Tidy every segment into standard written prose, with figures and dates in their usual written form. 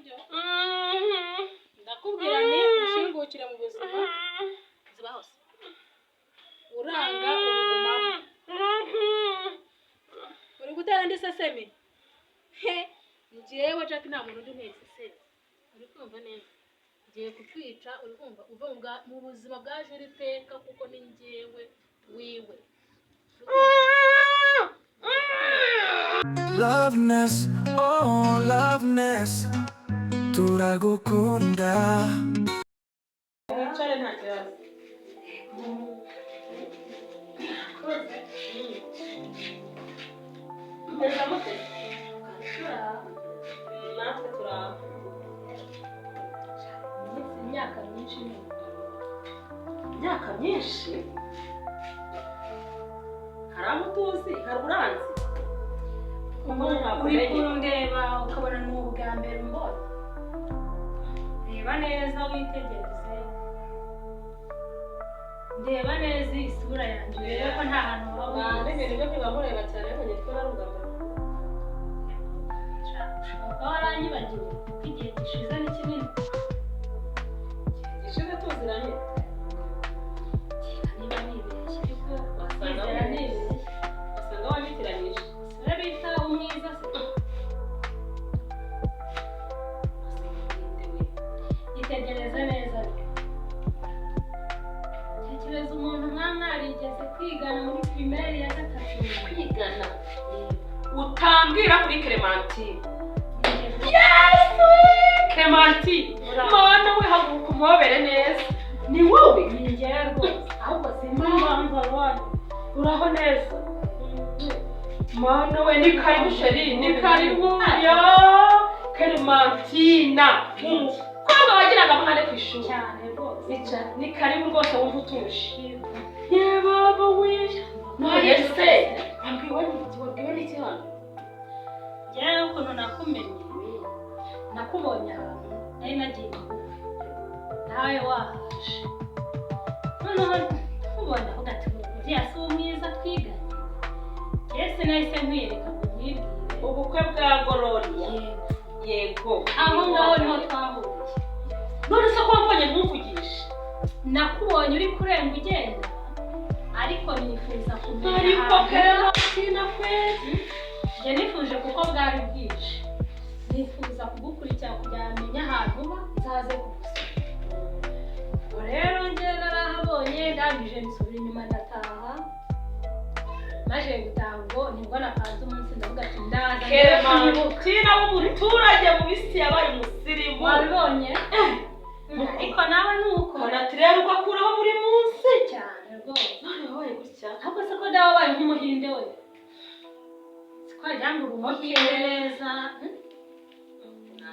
Sibyo, ndakubwira ni ushingukire mu buzima ziba hose uranga ubugumamo. Uri gutera indi sesemi? He, njyewe Jack, nta muntu undi untera isesemi, uri kumva neza? Ngiye kukwica, uri kumva? Uve mu buzima bwa Juri iteka, kuko ni njyewe wiwe. Uri kumva? Loveness, oh Loveness, turagukunda. Wicare, nta kibazo. Koze. Mpereza mute? Natwe turaho. Imyaka myinshi ni Imyaka myinshi? Hari abo utuzi? Hari uranzi? Mbona ntabwo Uri umenye. kundeba ukabona ni ubwa mbere umbonye. Reba neza, witegereze, ndeba neza isura yanjye, urebe ko nta hantu waba Namenye wize. Nibyo kwiba mureba cyane, ariko njye twari ari ubwa mbere. Ushobora kuba waranyibagiwe, kuko igihe gishize ni kinini. Gishize tuziranye? Kereka niba nibeshye, ariko Wasanga nizera wibeshye. nibeshye. Wasanga wanyitiranyije. Siwe bita Umwiza se? Wasanga we. Itegereze neza. Tekereza umuntu mwa mwarigeze kwigana muri primaire ya gatatu. Kwigana? Utambwira kuri Clementine? Nigeze- Yesu, Clementine! Mana we, haguruka umuhobere neza, ni wowe! Ni njyewe rwose, ahubwo sinzi Impamvu wanyu. Uraho neza, mana we! Ni karibu chérie, ni karibu ya Clementina, umukobwa wagiraga amahane ku ishuri. Cyane rwose. Icara, ni karibu rwose, wumva utuje. Ye baba we, none se wabwiwe n'iki? Wabwiwe n'iki hano? Njyewe ukuntu nakumenye, nakubonye ahantu nari nagiye mu bukwe, nawe wahaje. Noneho nkubonye avuga ati: "Uriya si Umwiza twiganye?" Njyewe sinahise nkwiyereka ngo nkwibwire. Ubukwe bwa Gororia? Yego. Yego. Aho ngaho niho twahuriye. None se ko wambonye ntumvugishe? Nakubonye uri kurenga ugenda, ariko nifuza kumenya Ariko ahantu Clementina kweli! Njye nifuje, kuko bwari bwije, nifuza kugukurikira kugira ngo menye ahantu uba, nzaze kugusura. Ubwo rero njye narahabonye, ndangije nsubira inyuma ndataha. Maze gutaha, ubwo nibwo napanze umunsi, ndavuga ati: "Ndaza njyewe kwibuka." Clementina w'umuturage mu bisi yabaye umusirimu. Wabibonye, ariko nawe ni uko. Kanatirere ugakuraho buri munsi. Cyane rwose. None wabaye gutya? Ahubwo se ko dawe wabaye nk'umuhinde we? Siko wagira ngo uri umuhinde neza? Nta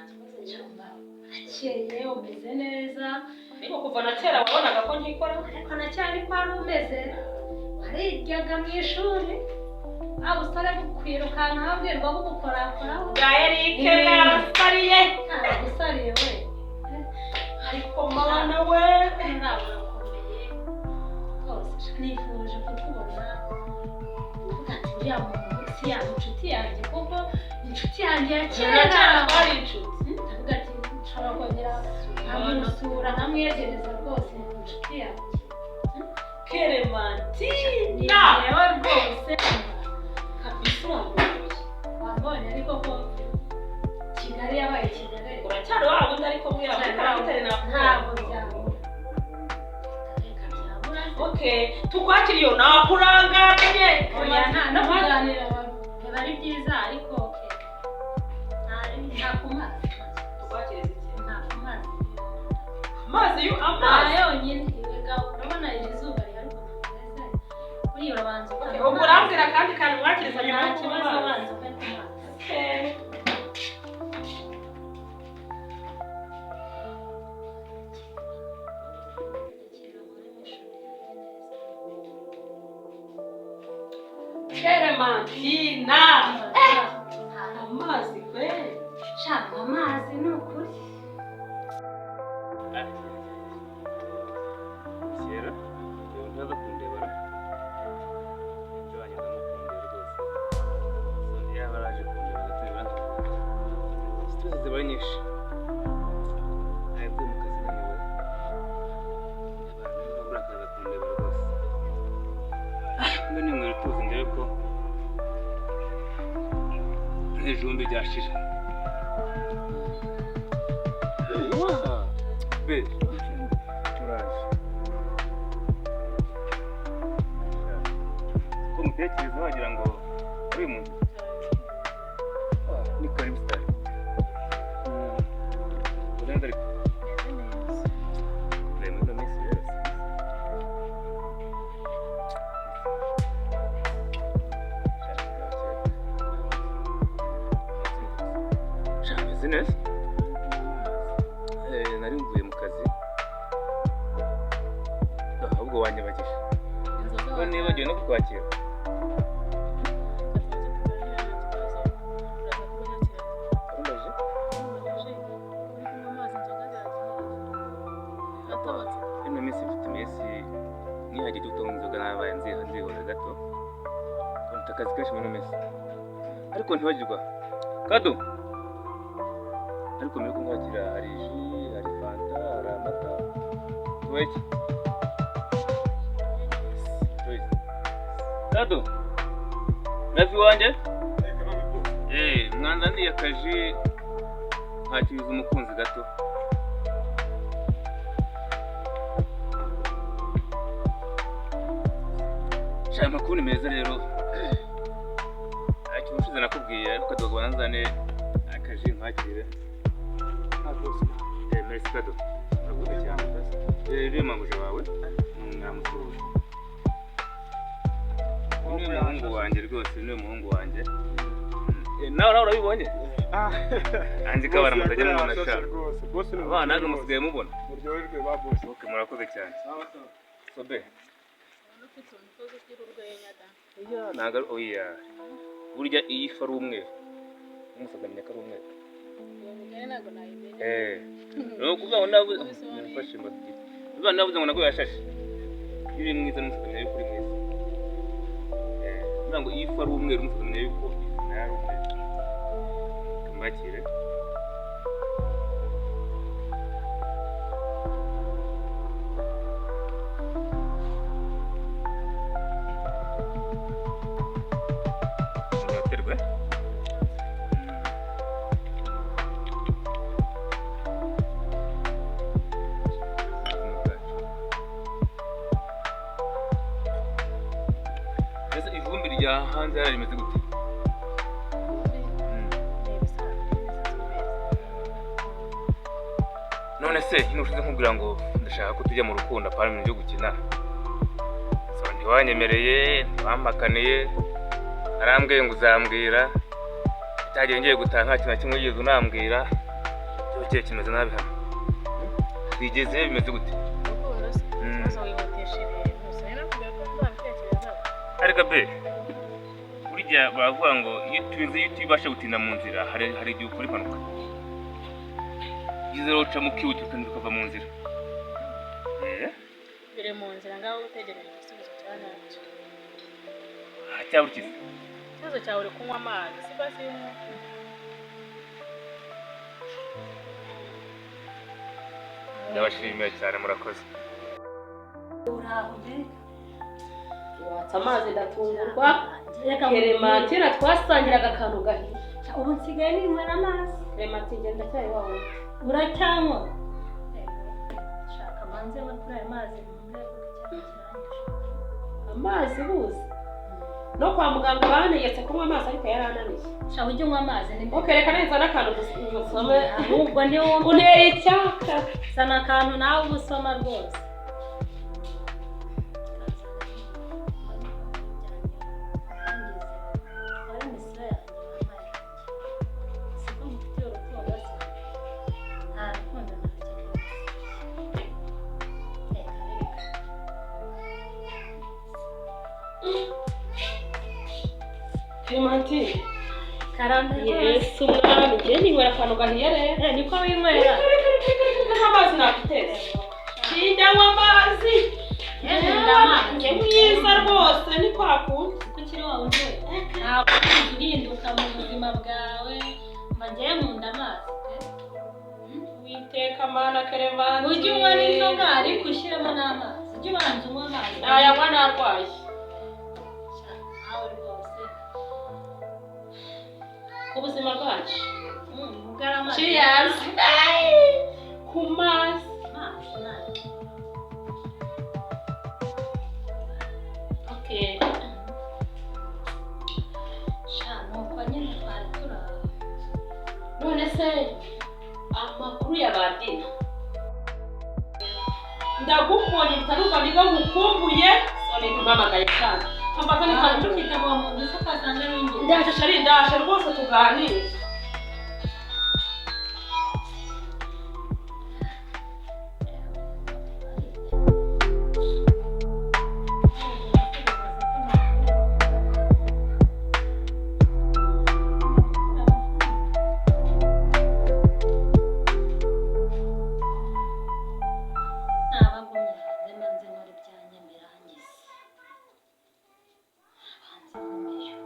kibazo. Akeye, umeze neza. Ariko kuva na kera wabonaga ko ntikora. Ariko na cyane ko wari umeze, wariryaga mu ishuri, wa busore bukwirukanka babwirwa bugukorakoraho. Bwa Eric bwarasariye. Ntabwo we. Ariko mana we! Ntabwo urakomeye rwose. Nifuje kukubona, mvuga ati: "Uriya muntu si yaba inshuti yanjye?" Kuko inshuti yanjye ya Na kera. kera twari inshuti. Ndavuga ati: "Nshobora kongera nkamusura, nkamwiyegereza rwose, ni inshuti yanjye." Clementina! Ni rwose. Kabisa urambuye. Wambonye, ariko ko Kigali yabaye Kigali. Uracyari wa wundi, ariko mbwira muri caractère. Ntabwo byabura, reka byabura. Okay, tukwakiriye, nakuranganye. Oya, nta no kuganira biba ari byiza, ariko okay. Nta ku mazi. Tukwakiriza iki? Nta ku mazi. Amazi yu Nta amazi yonyine. Erega urabona iri zuba rihari ukuntu rimeze, buriya urabanza Okay, ukanywa ubwo amazi. urambwira akandi kantu mwakiriza nyuma Nta yo kunywa kibazo. amazi. Abanza ukanywa amazi. Okay. Ndakira muri mission yanjye neza. Clementina! Amazi kweli! Shaka amazi, ni ukuri. Sierra, reba ntaza kundeba ra. Ibyo wanjye ndamukumbuye rwose. So, yaba araje kundeba gato nibura nkavuga. Stress ziba ari nyinshi. Ijumbi ryashira. Be. Turaje. Ko mutekereza wagira ngo uri mu nzu. Ni karibu sitari. Urenda ariko. Reba ino minsi rero. Meze neza. Nari mvuye mu kazi. Ahubwo wanyibagije. Ko nibagiwe no kukwakira. Urumbaje? Ino minsi mfite iminsi nihagira utanywa inzoga nabaye nzihora gato. Mfite akazi kenshi muri ino minsi. Ariko ntibagirwa. Kado. Ariko mbere yuko nkwakira hari ji, hari fanta, hari amata. Tubaye iki? Joyce. Kado. Navi wanjye? Mwanzaniye akaji nkakibiza umukunzi gato. Sha amakuru ni meza rero. Ntacyo ubushize nakubwiye ariko kadogo banzane akaji nkakire. Merci Kado. Urakoze cyane. Uriya mabuje wawe mwamusuhuje. Uyu ni umuhungu wanjye rwose, ni umuhungu wanjye. Nawe urabibonye? Anzi ko abana mutajya mubona sha. Abana ntabwo musigaye mubona. Muryoherwe ba boss. Okay, murakoze cyane. Sobe. Oya, ntabwo ari oya. Burya iyo ifu ari umweru, umusaza amenya ko ari umweru. Ni ukuvuga ngo nabuze mfashe mbabwire. Niba nabuze ngo nago yashashe. Iyo uri mwiza n'umusaza amenya yuko uri mwiza. Niba ngo iyo ifu ari umweru umusaza amenya yuko ifu nayo ari umweru. Kamwakire. Munyoterwe. Ese ivumbi rya hanze hariya rimeze gute? None se nyine ushize nkubwira ngo ndashaka ko tujya mu rukundo apana ibintu byo gukina. So ntiwanyemereye, ntiwampakaniye, arambwiye ngo uzambwira. Cyagiye ngiye gutaha nta kintu na kimwe wigeze unambwira. Cyo kimeze nabi hano. Bigeze bimeze gute? Ariko be burya baravuga ngo iyo tuzi iyo utibasha gutinda mu nzira hari igihe ukora impanuka. Byiza rero ucamo ukihuta ukava mu nzira. Biri mu nzira ngaho utegereje igisubizo cya nyacyo. Cyaburikiza. Ikibazo cyawe uri kunywa amazi si basi y'umwe. Ndabashimiye cyane murakoze. Watsa amazi ndatungurwa. Clementine twasangiraga akantu gahiye. Ubu nsigaye ninywera amazi. Clementine ngenda cyari wawe. Uracyanywa? Shaka manze kuri aya mazi. Amazi buzi. No kwa muganga bantegetse kunywa amazi ariko yarananiye. Sha ujye unywa amazi ni Okay, reka neza n'akantu dusome. Ahubwo ni wowe unteye icyaka. Sana akantu nawe uba usoma rwose. Clementine. Karame Yesu mwami, njye ninywera akantu gahiye rero. Niko winywera. Amazi nakuteze. Kijyanywa amazi. Njye mwiza rwose ni kwa kundi. Kuko ukiri wa wundi ntabwo uhinduka mu buzima bwawe. Mba ngiye nkunda amazi pe. Witeka mana Clementine. Ujye unywa n'inzoga ariko ushyiremo n'amazi. Ujye ubanza unywa amazi. Nayanywa narwaye. Nawe rwose. Ubuzima bwacu. Bugarama. Cheers. Ku mazi. Amazi. Okay. Sha, nuko nyine twari turi aho. None se amakuru ya Badina? Ndagukubonye bitarumva niba nkukumbuye, sone ntimpamagaye cyane. Mbaza ni Twari kantu dufite uwo muntu se ko asanga ari uw'ingenzi. Ndaje shari, ndaje rwose tuganire. Nabagumye hanze manze nkora ibyanjye mbirangize. Hanze nkomeyo.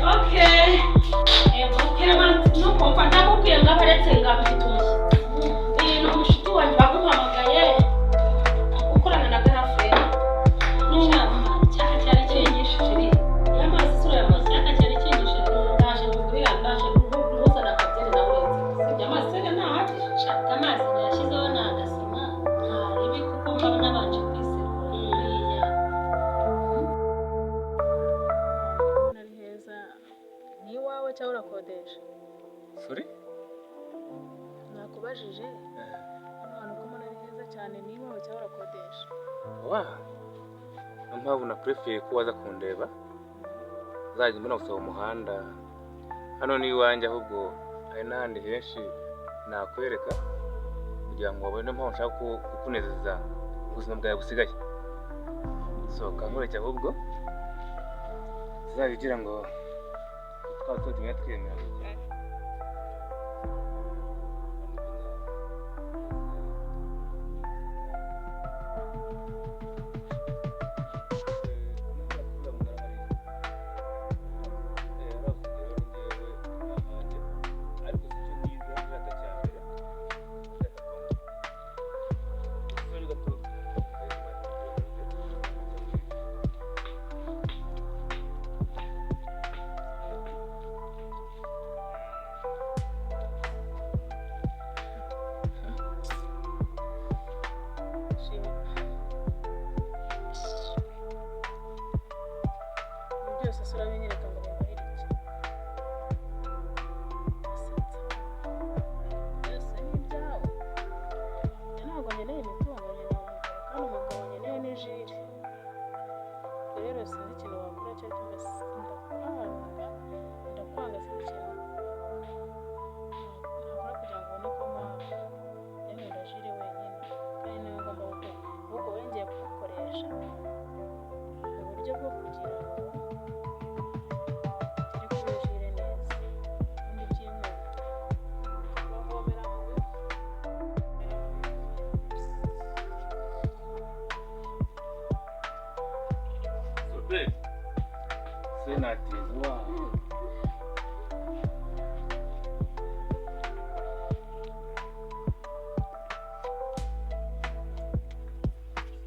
Okay. Clement, nukumva ndakubwiye ngo abaretse ngo afite umushyitsi. Iyi ni umushuti wanjye baguhamagaye ukorana na Garafure. Y'amazi isura y'amazi. Ndaje nkubwira, ndaje nkuzana akabyeri nawe uretse. Sibyo, amazi se ntahagije. Amazi nayashyizeho ni agasima nta ribi kuko mba nabanje kwisekura buriya. Kubona ari heza, ni iwawe cyangwa urakodesha? Sorry? Nakubajije, hano hantu ko mbona ari heza cyane, ni iwawe cyangwa urakodesha? Wa, niyo mpamvu na prefeye ko waza kundeba, uzajya mbona gusaba umuhanda. Hano ni iwanjye, ahubwo hari n'ahandi henshi nakwereka kugira ngo babone. Niyo mpamvu nshaka kukunezeza ubuzima bwawe busigaye. Sohoka nkureke, ahubwo tuzajya ugira ngo twaba tuba twemera gutya. Shima. Ibi byose se urabinyereka ngo bimarire iki? Urasetsa. Byose ni ibyawe. Njye ntabwo nkeneye imitungo, nkeneye umugabo, kandi umugabo nkeneye ni Jire. Ubwo rero sinzi ikintu wakora icyo ari cyo cyose, ndakwanga, ndakwanga, sinzi ikintu nakora kugira ngo ubone ko nkwanga. Njye nkunda Jire wenyine kandi niwe ngomba gukunda. Ahubwo wowe ngiye kugukoresha mu buryo bwo kugira ngo turi kuri Jire neza kandi by'inkunda bavomera mu bivu. Sobe. Senatinze wa.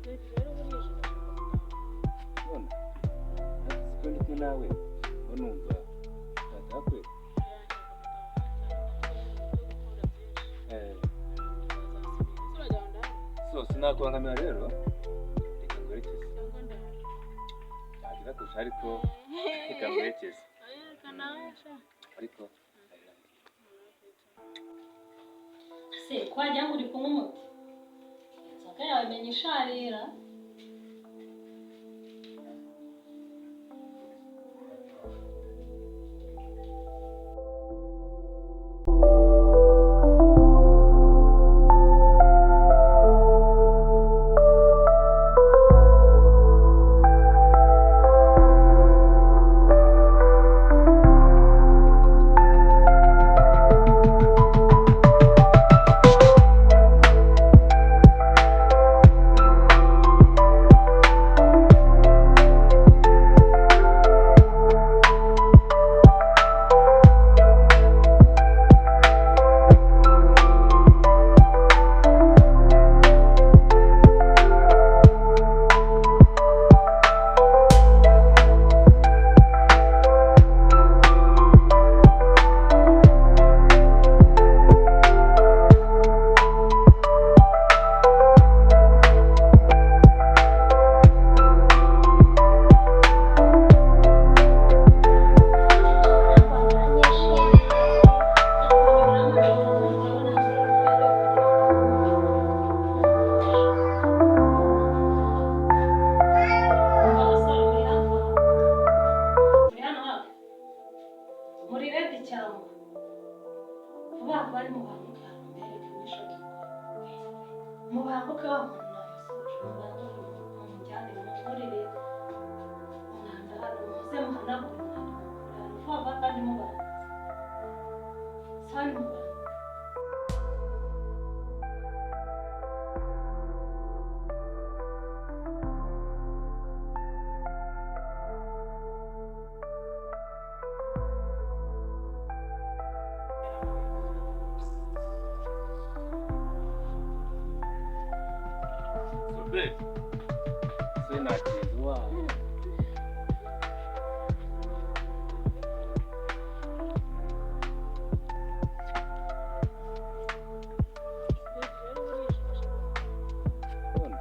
Rero burije, ndashaka gutaha. None siko ndi kumwe nawe ngo numva nataha kwe. Eh, so sinakubangamira rero, reka nguherekeze. Ntagira kurusha, ariko reka nguherekeze. Ariko Se ko wagira ngo uri kunywa umuti? Inzoga yawe menya isharira. Muri ready cyangwa vuba vuba ni mubanguke hano mbereke mwishuri mubanguke wa muntu namusoje mubanguke mumujyane mumugurire umwanda hano muze muhanagure umwanda mukure hano vuba vuba kandi mubanguke sani mubanguke. Sobe. Sinakizwa. None.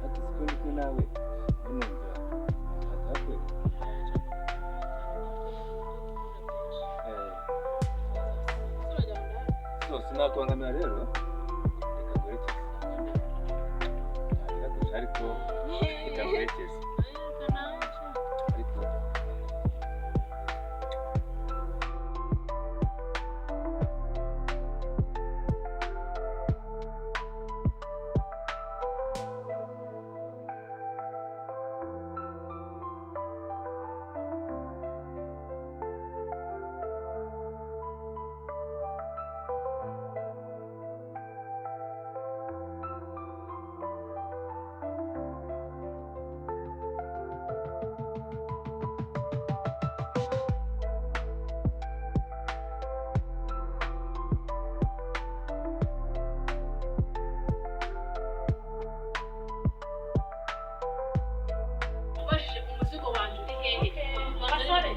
Ati sikundi kumwe nawe. Numva. Atakwe. So sinakubangamira rero. Reka guherekeze. Ntabwo ariko reka guherekeze. Ariko Ubajije umuzigo wanjye uri hehe? Basore.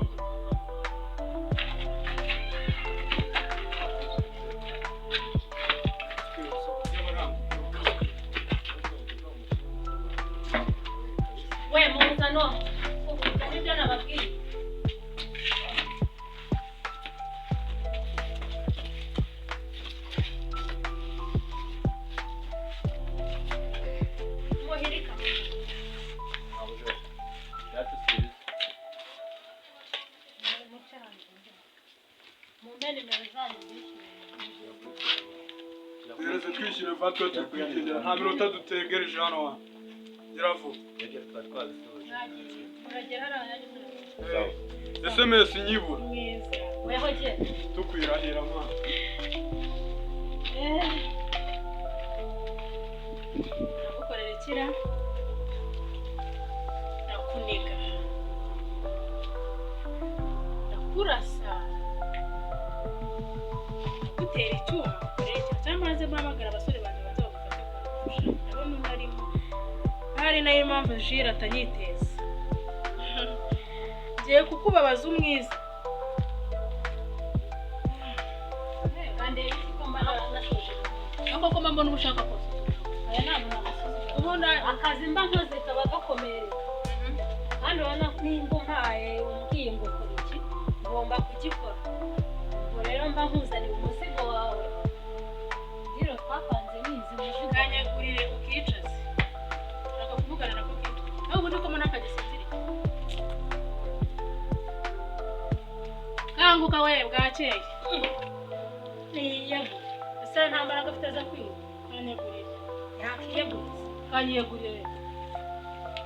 We muzano nibyo nababwiye. Muhirika. Mumpe nimero zanyu zishyure. Duhereze twishyure vuba tuba turi kwigendera nta minota dutegereje hano wa gera vuba. Mwagiye muragera hariya yanyu muragera. SMS nyibura Mwiza. Weho genda. tukwirahira mwana. Ndagukorera ikira, ndakuniga, ndakurasa, ndagutera icyuma ukorera ikira, cyangwa maze mpamagara abasore banjye baze bagufate kumfasha. Ndabona unarimo ahari nayo mpamvu Jire atanyiteza. Ngiye kukubabaza umwiza. Kandi ko mbana nashoje. Ariko ko mbona uba ushaka konsuzugura. Aya ntabwo namusuzugura. Ubundi Akazi mba nkoze kaba gakomereka. Kandi urabona nimba umpaye umbwiye ngo kora iki ngomba kugikora. Ubwo rero mba nkuzaniye umuzigo wawe. Rero twapanze nizi umuzigo. Kanyagurire ukice. Kanguka we, bwakeye. Yiyegure. Ese nta mbaraga ufite zo kwiga? Kanyegurire. Yakiyeguriza. Kanyegurire.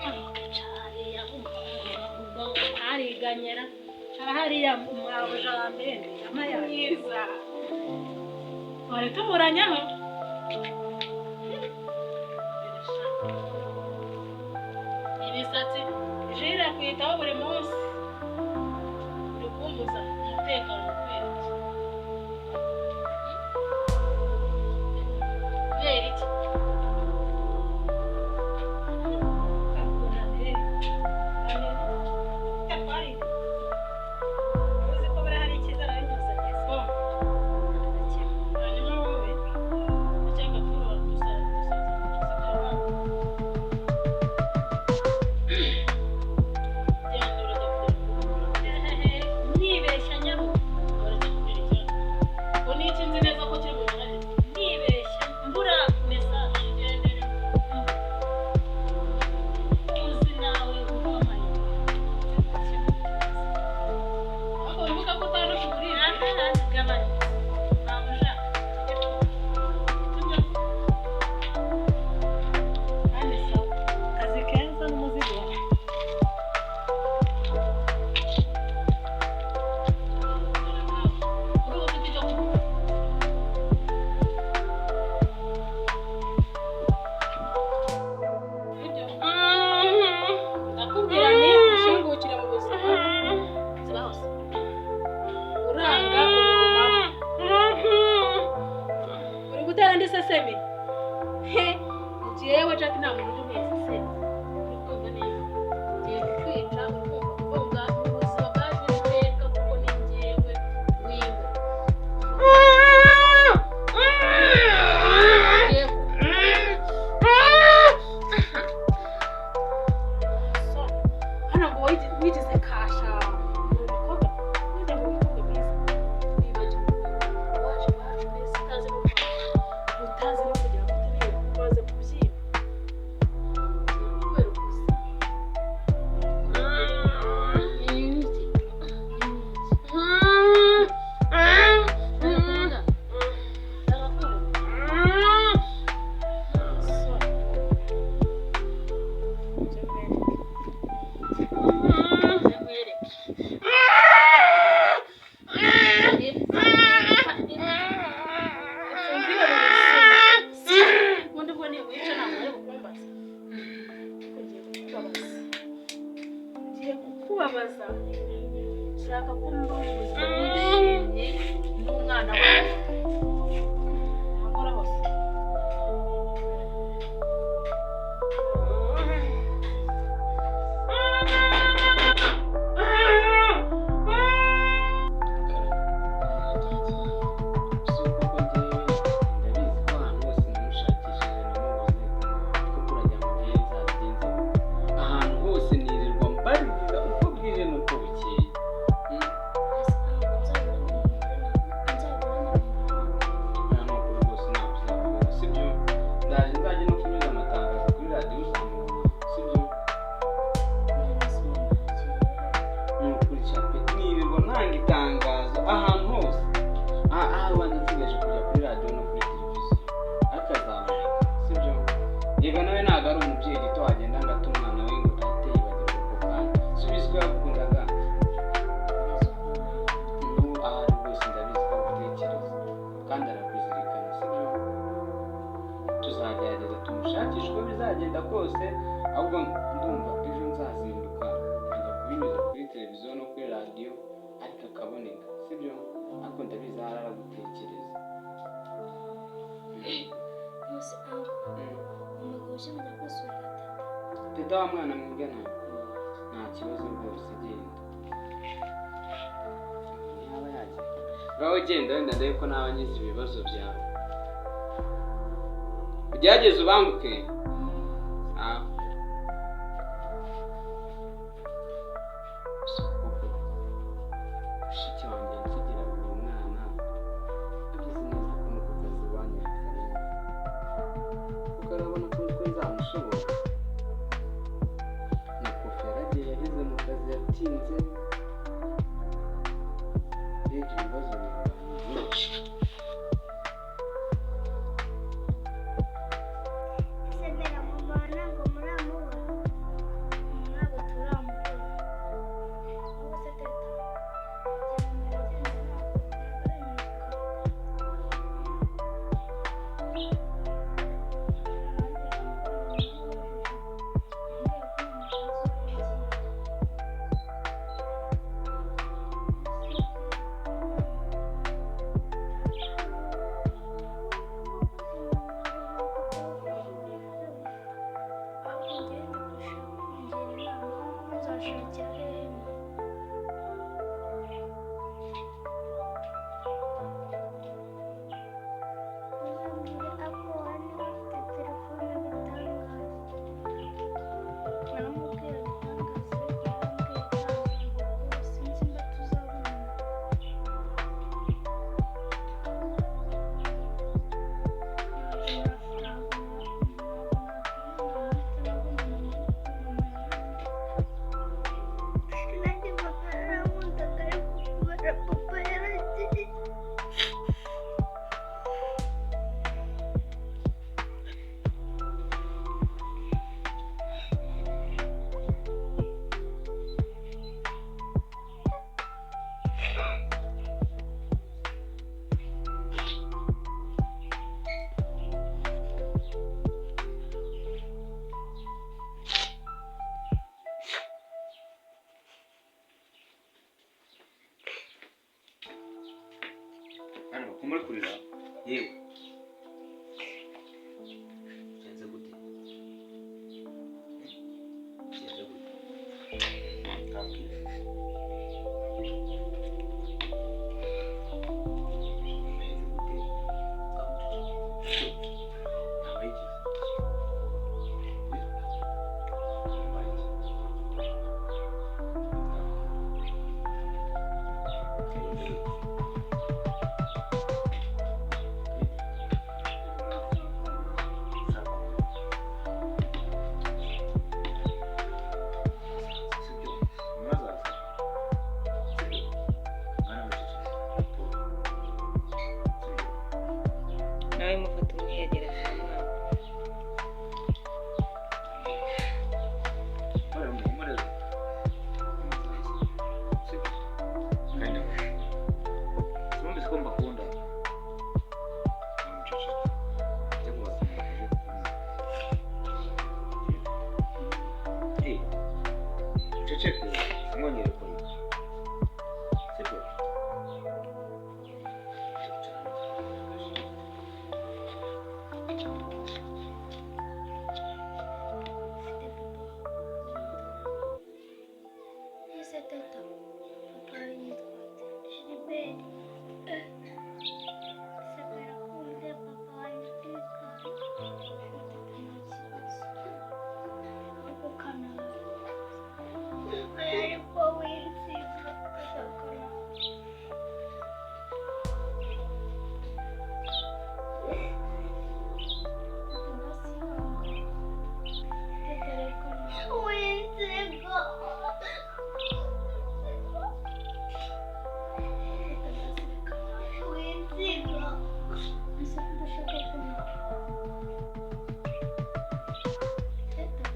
Hariya ubwo ariganyera. Cara hariya mwabuja wa mbere. Amaya. Mwiza. Wari tuburanyaho. Imisatsi Jire akwitaho buri munsi. Uri kumbuza umutekano kubera iki? Kubera iki? Hanyuma wowe ndakeka ko dusa dusa. Genda urajya kugera. Nibeshya nyabo. Urajya kugera icyaka. Ngo ni iki nzi neza ko kiri bugerageze. Nibeshya mbura message. Igendere. Uzi nawe ubabaye. Ariko wibuka ko utandusha uburibwe. Gabanya. Mabuja. Kandi sawa. Kazi keza n'umuzigo wawe. Uri ufite icyo kuvuga. Ibyo. Ndakubwira nti ushingukire mu buzima. Ziba hose. Uranga ubugumamo. Uri gutera indi sesemi. He. Njyewe Jack nta muntu ujya untera isesemi. Uri kumva neza. Ngiye kukwica uri kumva kuvuga mu buzima bwaje iteka kuko ni njyewe wiwe. Ngiye So, hano ngo wigize kasha mu bikorwa wajya mu bikorwa byiza wibagiwe waje iwacu mbese utazi no kwambara utazi no kugira ngo utere umaze kubyimba kubera ukuze. Ni iki? Ndakubona. Ndakubona. So, ibyo nkwereke. Ubundi bwo niwica ntabwo bari bukumbaza. Ngiye kukubabaza. Nshaka ko mba mu buzima wishimye n'umwana wawe. Ntakora hose. Si kuko njyewe ndabizi ko ahantu hose namushakishije namubuze, kuko uragira ngo njyewe nzabigenze gute? Ahantu hose nirirwa mbarira uko bwije n'uko bukeye. Nta n'ukuri rwose ntabwo uzabibona, sibyo? Ndaje nzajya no kunyuza amatangazo kuri radiyo uzamubona, sibyo? Ni ukuri cyane nirirwa ntanga itangazo ahantu hose. Aha ubanza nsigaje kujya kuri radiyo no kuri televiziyo, ariko azaboneka, sibyo? Yego nawe ntabwo ari umubyeyi gito wagenda ngo ate umwana we ngo ahite yibagirwa ako kanya. Subiza ko yagukundaga. N'ubu aho ari rwose ndabizi ko agutekereza kandi arakuzirikana, sibyo? Tuzagerageza tumushakishe uko bizagenda kose, ahubwo ndumva ejo nzazinduka nkajya kubinyuza kuri televiziyo no kuri radiyo, ariko akaboneka, sibyo? Ariko ndabizi ahari aragutekereza. Teta wa mwana mwigana nta kibazo rwose, genda. Ntiyaba yagiye. Ngaho genda wenda ndebe ko naba ngize ibibazo byawe. Ugerageze ubanguke. Ah. Mushiki wanjye yansigiraga uwo mwana abizi neza ko no ku kazi banyirukanye, kuko arabona ko ko nzamushobora. Na Kofi yaragiye yaheze mu kazi yatinze. Urebye ibibazo bibaye byinshi. Ese mbere mama ntabwo muramubona? Ntabwo turamubona. Ahubwo se teta, iterambere agenda ntabwo nzashakira hehe? Uzambwire ako niba afite telefone bitangaza. Naramubwira bitangaza ariko yarambwiye ntazambura rwose, sinzi mba tuzabonana. Nanjye papa yarankundaga ariko kubera papa yaragiye. Hano bakumure kurira yewe. Bigenze gute? Bigenze gute? Nkambwira. Bigenze gute? Ntabaye iki? Ntabaye iki? Bigenze gute? Nawe mufata umwiyegereze umwana. Ceceke, mwongere kurira. Sibyo? Ese teta, papa yitwa Gilbert. Ese barakunze papa wanjye kwitwa teta nta kibazo. Ariko kanaka. Ariko winsiga teta kanaka. Winsiga. Winsiga. Ese udashaka kunywa. Teta.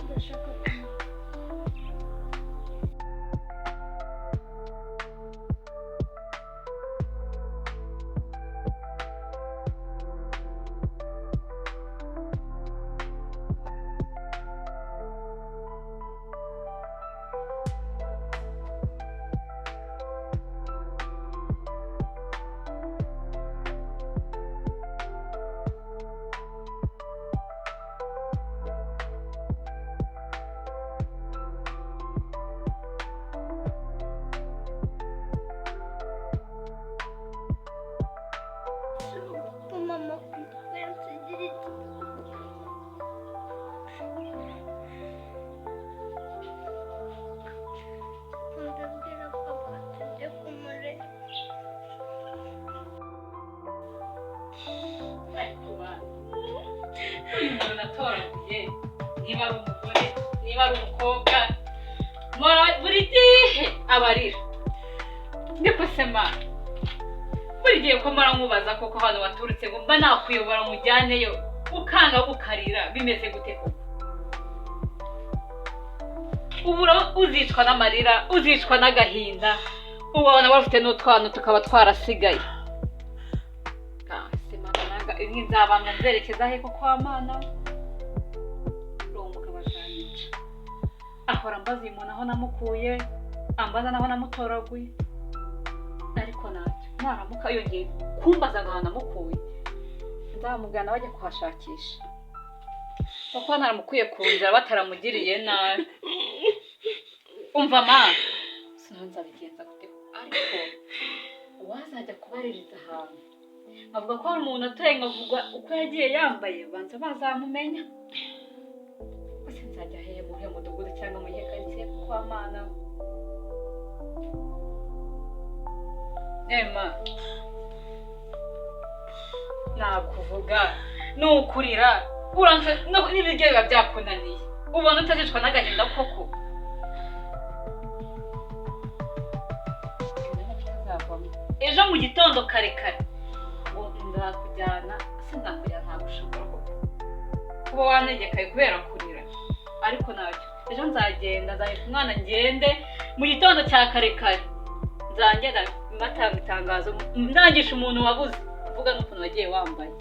Udashaka kunywa. Mama yansigira iki? Ndabwira papa tujye kumureba. Uyu muntu natoraguye, niba ari umugore, niba ari umukobwa, Buri gihe abarira. Niko se ma, buri gihe ko mpora nkubaza koko hano waturutse ngo mba nakuyobora mujyaneyo, ukanga ukarira, bimeze gute koko? Ubura uzicwa n'amarira, uzicwa n'agahinda, ubona bafite n'utwana tukaba twarasigaye. Nzabanga nzerekeza he koko amana? Uwo mugabo azanyica. Ahora ambaza uyu muntu aho namukuye, ambaza naho namutoraguye. Ariko ntacyo, naramuka yongeye kumbaza ngo aho namukuye, nzamugana bajya kuhashakisha. Kuko naramukuye ku nzira bataramugiriye nabi. Umva ma, sinanzabigenza gute, ariko uwazajya kubaririza ahantu avuga ko hari umuntu atuye, nkavuga uko yagiye yambaye, banza bazamumenya. Ese nzajya hehe, mu muhe mudugudu cyangwa mu yihe karitsiye kuko amana? Ema, nakuvuga nukurira uranze n'ibiryo biba byakunaniye, ubona utazicwa n'agahinda koko. Ejo mu gitondo kare kare ngo nzakujyana, sinakujyana ntagushobora koko kuba wanegekaye kubera kurira, ariko ntacyo. Ejo nzagenda, nzaheka umwana ngende mu gitondo cya kare kare, nzagenda mbatanga itangazo ndangisha umuntu wabuze, mvuga n'ukuntu wagiye wambaye.